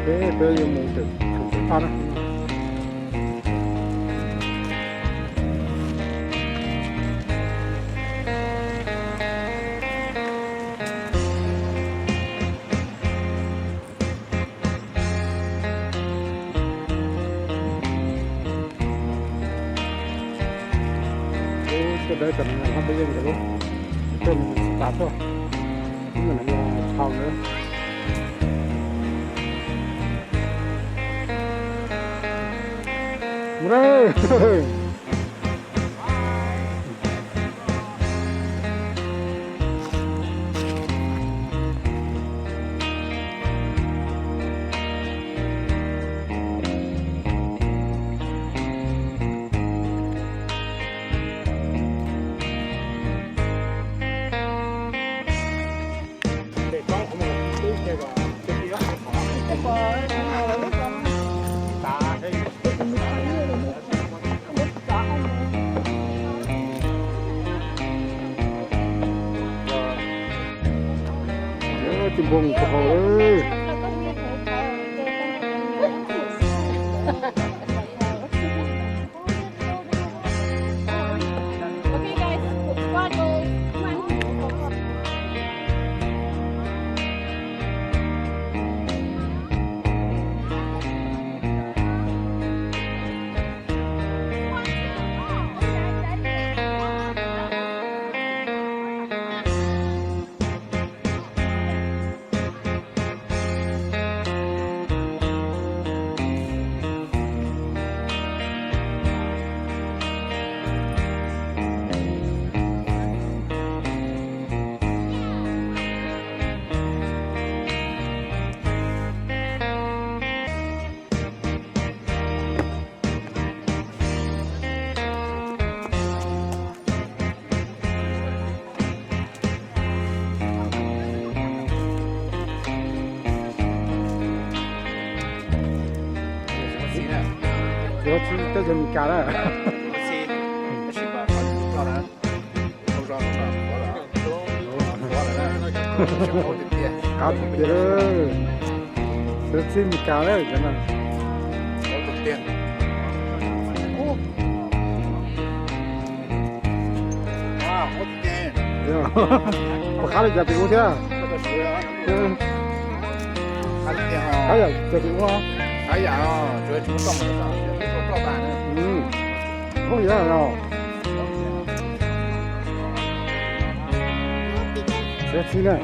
Peb, peb yuav mus tseem tshwm toj na. Lub tuaj dawb tam no peb yeej nkawd lub tuaj tsis tas tuaj, ib ntsis no dhau lawm. Mus na. Tus npoo tus haus. Yuav txib teb chaws Amelikas na. Qab tiag tiag, yuav txib Amelikas lawm cov no. Puas qab li cov tim ub thiab? Qab yam cov tim ub. Ub, yog os. Yuav txib na.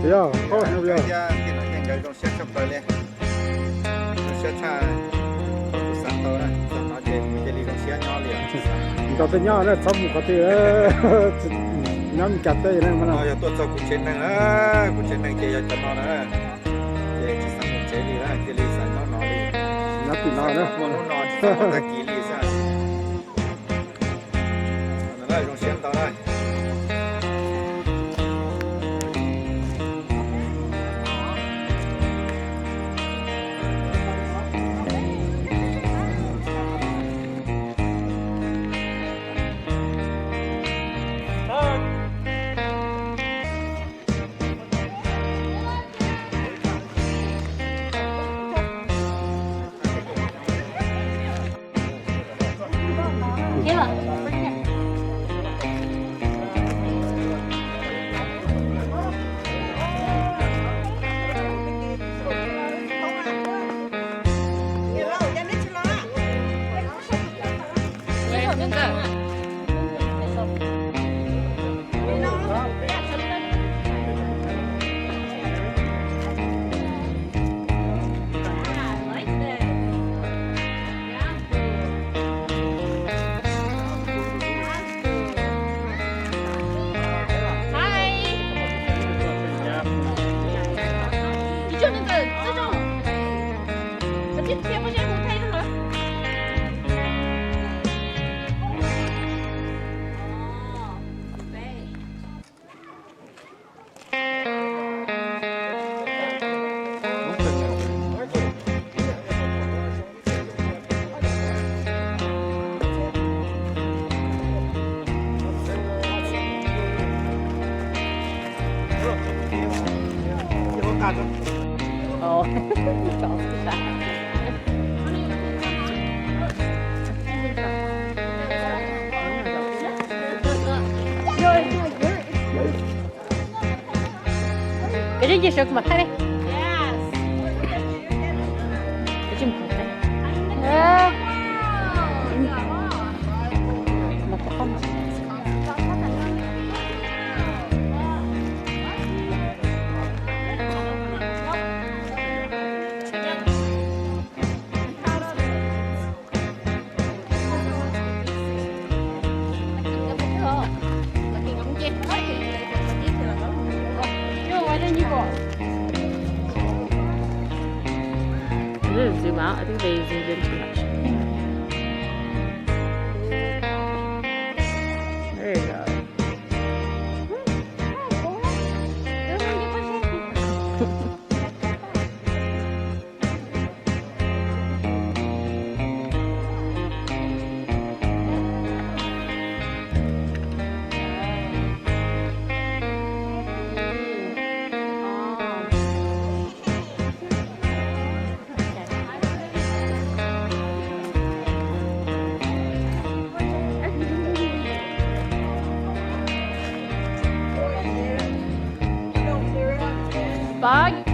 Yog, zoo siab tshaj, kuv xav tau na, txog no ces kuv cia li zoo siab nyob li os. Nrog tej nyob na, txhob mus qhov twg, nyob Meskas teb na. Yog tuaj txog kuv tsev neeg, kuv tsev neeg ces yog cov no na, ces tsis xav mus tsev li na, cia li xav nyob no li. Nyob tim no na, muaj hnub no tsis xav mus tag kis li xwb. Zoo siab ntau na. Ồ. Cái gì sụp mà thay đi. Cái gì mà thay. Ơ. Mà có con. Zoom out. I think they zoomed in too much. There you go. Bug.